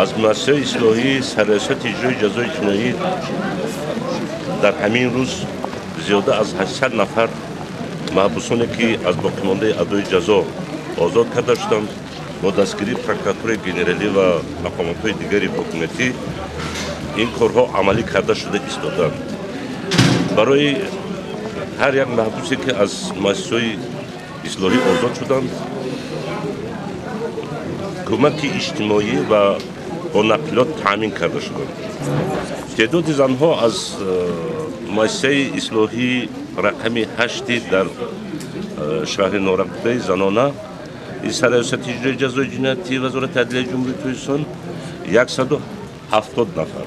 Аз муассисаи ислоҳии сарраёсати иҷрои ҷазои ҷиноӣ дар ҳамин рӯз зиёда аз 800 нафар маҳбусоне, ки аз боқимондаи адои ҷазо озод карда шуданд, бо дастгирии прокуратураи генералӣ ва мақомотҳои дигари ҳукуматӣ ин корҳо амалӣ карда шуда истоданд. Барои ҳар як маҳбусе, ки аз муассисаҳои ислоҳӣ озод шуданд, кӯмаки иҷтимоӣ ва бо нақлиёт таъмин карда шуданд. Теъдоди занҳо аз муассисаи ислоҳии рақами 8 дар шаҳри Норак-будаи занона сарраёсати иҷрои ҷазои ҷиноятии Вазорати адлияи Ҷумҳурии Тоҷикистон 170 нафар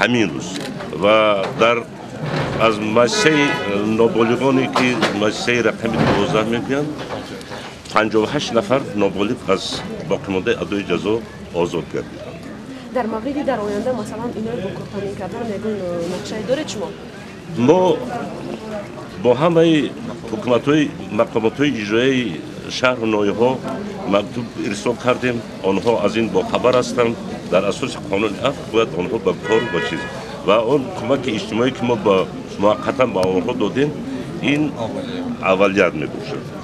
ҳамин рӯз ва дар аз муассисаи ноболиғоне, ки муассисаи рақами 12 мегӯянд, 58 нафар ноболиғ аз боқимондаи адои ҷазо озод гардиданд. Дар мавриди дар оянда, масалан, инои бо кор таъмин кардан ягон нақшае доред шумо? Мо бо ҳамаи ҳукуматҳои, мақомотҳои иҷроияи шаҳру ноҳияҳо мактуб ирсол кардем. Онҳо аз ин бохабар ҳастанд. Дар асоси қонуни афв бояд онҳо ба кор ба чиз ва он кӯмаки иҷтимоӣ, ки мо ба муваққатан ба онҳо додем, ин аввалият мебошад.